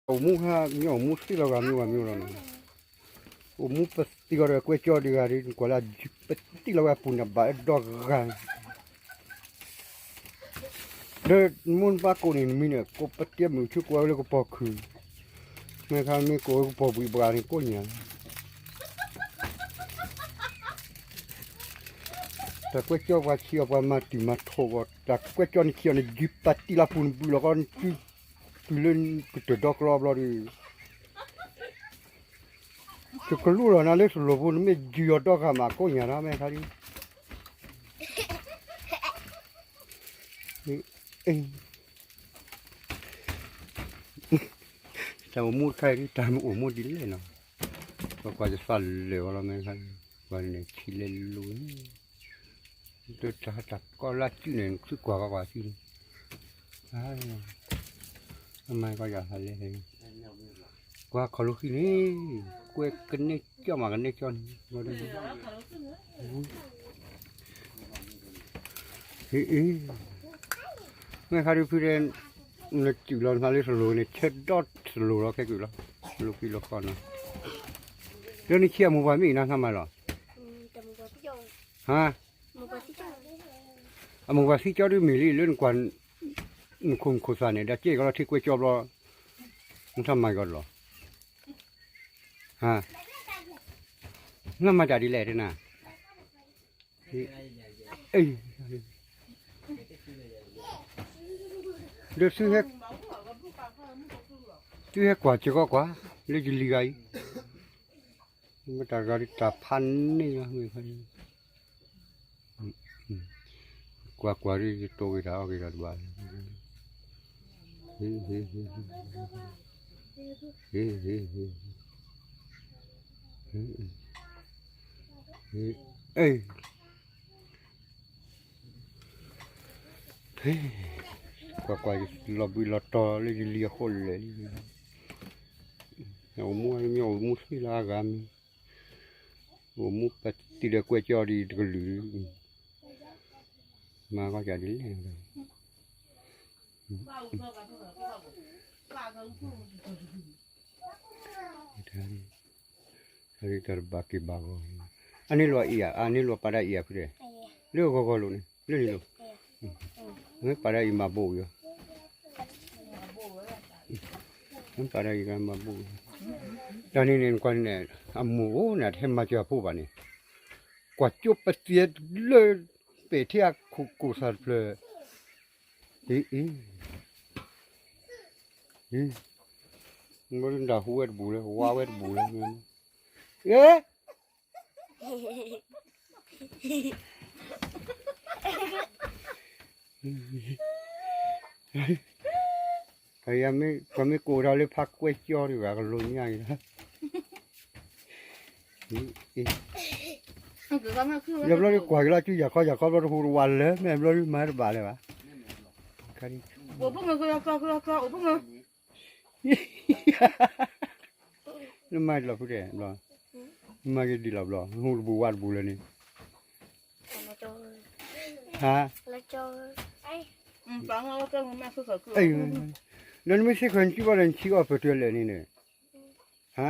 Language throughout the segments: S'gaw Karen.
အိၣ်မူဟါမ့ၢ်အိၣ်မူသ့လီၤဂၤမ့ၢ်ဂၤမ့ၢ်လီၤနီၤ, အိၣ်မူပသံဂီၤဒီးကွဲကၠီဒံးဂၤဒ် နကွၢ်လၢအယုၢ်ပတံၢ်လီၤဝဲအပူၤန့ၣ် ဘၣ်အဲၣ်ဒိးဂၤ ဒီးမူနပၢ်ကိးန့ၣ် နမံၤန့ၣ် ကိးပတံၢ်မုၢ်ဆူကိးဝဲလၢကပီၤခုၣ်, မ့ၢ်ခါမ့ၢ်ကိးဝဲကပီၤဘှံးဘှါန့ၣ်ကိးညါ, တၢ်ကွဲကၠီပှၤဆံးအီၤ ပှၤမၤတံၤမၤထိးဂီၤ တၢ်ကွဲကၠီနခံအီၤန့ၣ် ယုၢ်ပတံၢ်လီၤပူၤ နဘုးလီၤကီ တုၤလၢကတၢၢ်ဒီကျီဘျီဒီး ယကလူလီၤနၤလၢသလိၣ်ပူၤ နမ့ၢ်ယုၢ်အီၤဒီဂၤမးကိးညါဒၣ်မ့ၢ်ခါဒ် တၢ်အိၣ်မူတခါအံၤ တၢ်မ့ၢ်အိၣ်မူဒ်လဲၣ်နီၤ, ပကွၢ်ယသးလၢာ်ဝဲလီၤမ့ၢ်ခါ, ပှၤန့ၣ်ထံလဲၤလိၤန့ၣ်, တၢ်တၢ်ကီလၢစုန့ၣ် သုကွၢ်ကီကွၢ်စုန့ၣ်, အမၤကီယၤသးလဲၤ ကွၢ်ခီၣ်လိာ်ဃံန့ၣ်, ကွဲကနဲကၠီမးကနဲကၠီန့ၣ်, မ့ၢ်ခါဒုးဖုတဲ, နစုၣ်လီၤနသးလၢသလိၣ်န့ၣ် ဆၢဒီသလိၣ်လီၤခဲကုာ်လီၤ, လိာ်ကွံလိာ်ဃီနီၤ, လၢနဆံးအမိၢ်ပှၢ်မ့ၢ်အံၤနၤသးမၤလီၤ, ဟါ, အမိၢ်ပှၢ်သံကၠီဒုးမ့ၢ်လံ လၢနကွၢ်, နခိၣ်နခိၣ်သးန့ၣ် ဒီးကဲကီလီၤထံကွဲကၠီဘျီ, နထီၣ်မၤကီလီၤ, ဟါ, နမၤတၢ်ဒ်လဲၣ်တဲနၤ ဒီးသုဟဲကွၢ်စ့ၢ်ကီးကွၢ် လၢယလံၤဂၤအံၤ, မ့ၢ်တၢ်ဂၤဒ်တၢ်ဖးန့ၢ်လီၤ, ကွၢ်ကွၢ်ဒ်ယတိၢ်က့ၤတၢ်အီၣ်က့ၤတၢ်တဘၣ်, ကွၢ်ကွၢ်, လီၤဘှံးလီၤတီၤလၢယလံၤအဃိလဲၣ်လံ, အိၣ်မူမ့ၢ်အိၣ်မူသ့လၢအဂၤမ့ၢ်, အိၣ်မူပတံၢ်ဒီးကွဲကၠီဒ်တကလုာ်, မၤကီကၢ်ဒ်လဲၣ် တၢ်တဘၣ်က့ၤဘၣ်ဂီၤ, အန့ၣ်လိာ်အံၤဧါ, အန့ၣ်လိာ်ပာ်ဒၣ်အံၤဧါဖုတဲ, လၢဂီၤဂီၤလိာ်န့ၣ် လၢန့ၣ်လိာ်, မ့ၢ်ပာ်ဒၣ်အံၤမၤဘိၣ်အံၤ, မ့ၢ်ပာ်ဒၣ်အံၤမၤဘိၣ်အံၤ, တၢ်န့ၣ်န့ၣ် နကွၢ်န့ၣ် အမိၢ်အိၣ်န့ၣ် တဟဲမၤစၢၤအဖိဘၣ်န့ၣ်, ကွၢ်ကၠိပသံလၢ ပဲာ်ထံအခိၣ်ကိၢ်သးတဖျၢၣ်, အံၤ, အံၤ, မ့ၢ်ဒၣ်ဟူဝဲတဘူးလၢ ဝါဝဲတဘူးလၢ, အ့, ပှၤမ့ၢ်ကိးတၢ်လၢဖးကွဲကၠီဒံးဘၣ် ကလိညါအံၤလီၤ, ယဘျီဒ်ကွၢ်က့ၤလီၤ စုယၤခီယၤခီဘျီတဟူတဝးလၢ မ့ၢ်ဘျီဒ်မၤတဘၣ်လၢၤဘၣ်, နမၤဒ်လီၤဖုတဲ, မၤက့ၤဒ်လီၤဘျီ ဟူတဘူးဝးတဘူးလၢန့ၣ်, ဟါ, ဒီးနမ့ၢ်စ့ၢ်ကီးနစုဘၣ်ဒီးနဆံးအီၣ်ပတုၤလဲၣ်န့ၣ်န့ၣ်, ဟါ,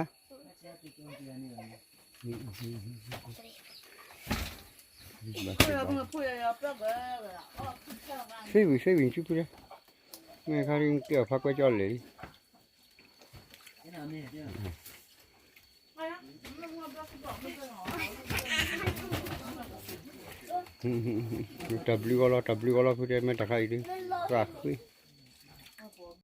စ့ဝံၤစ့ဝံၤနစုဖုတဲ, မ့ၢ်ခါဒ်နတဲအီၤဖးကွဲကၠီလဲၣ်လံ တၢ်ဘျုးဂီၤလီၤ တၢ်ဘျုးဂီၤလီၤ ဖုတဲမ့ၢ်တခါအံၤဒ်, ဃၣ်ဃ့,